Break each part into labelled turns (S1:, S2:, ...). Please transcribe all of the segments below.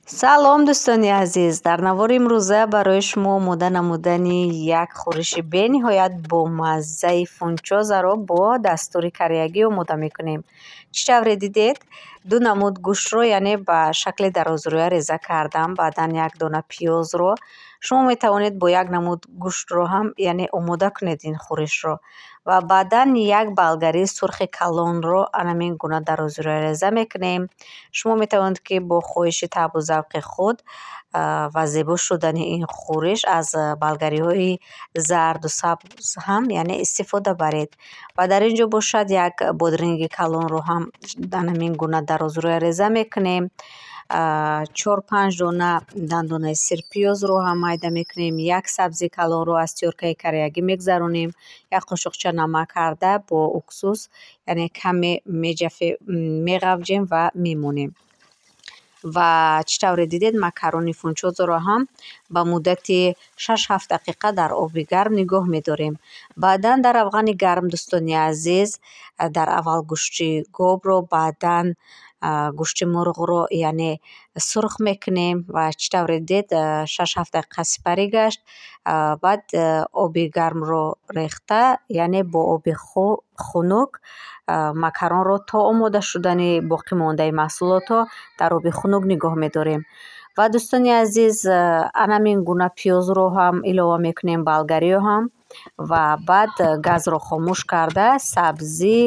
S1: Салом, дӯстони азиз! Дар навори имрӯза барои шумо омода намудани як хӯриши бениҳоят бомаззаи фунчозаро бо дастури кореягӣ омода мекунем. Чӣ тавре дидед, ду намуд гӯштро, яъне ба шакли дарозрӯя реза кардам, баъдан як дона пиёзро. Шумо метавонед бо як намуд гӯштро ҳам, яъне, омода кунед ин хӯришро. Ва баъдан як болгарии сурхи калонро анамин гуна дарозрӯя реза мекунем. Шумо метавонед, ки бо хоҳиши таъбу завқи худ ва зебо шудани ин хӯриш аз болгариҳои зарду сабз ҳам, яъне, истифода баред. Ва дар ин ҷо бошад, як бодринги калонро ҳам анамин гуна дарозрӯя реза мекунем. Чор-панҷ дона дандонаи сирпиёзро ҳам майда мекунем. Як сабзи калонро аз тёркаи кореягӣ мегзаронем. Як қошуқча намак карда, бо уксус, яъне, каме меҷафе, меғавҷем ва мемонем. Ва чӣ тавре дидед, макарони фунчозаро ҳам ба муддати 6-7 дақиқа дар оби гарм нигоҳ медорем. Баъдан дар равғани гарм, дӯстони азиз, дар аввал гӯшти говро, баъдан гӯшти мурғро, яъне, сурх мекунем. Ва чӣ тавре дидед, 6-7 дақиқа сипарӣ гашт. Баъд оби гармро рехта, яъне бо оби хунук макаронро то омода шудани боқимондаи маҳсулотҳо дар оби хунук нигоҳ медорем. Ва, дӯстони азиз, анамин гуна пиёзро ҳам илова мекунем, болгариро ҳам, ва баъд газро хомӯш карда, сабзӣ,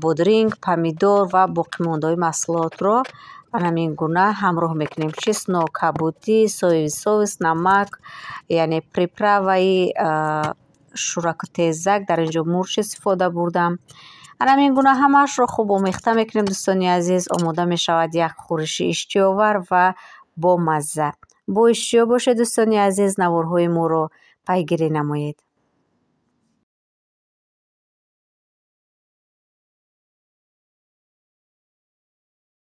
S1: бодринг, помидор ва боқимондаҳои маҳсулотро анамин гуна ҳамроҳ мекунем. Чеснок, кабудӣ, соевый соус, намак, яъне приправаи шӯраку тезак, дар ин ҷо мурч истифода бурдам. Анамин гуна ҳамаашро хуб омехта мекунем, дӯстони азиз, омода мешавад як хӯриши иштиҳовар ва бомазза. Бо иштиҳо бошед, дӯстони азиз, наворҳои моро пайгирӣ намоед.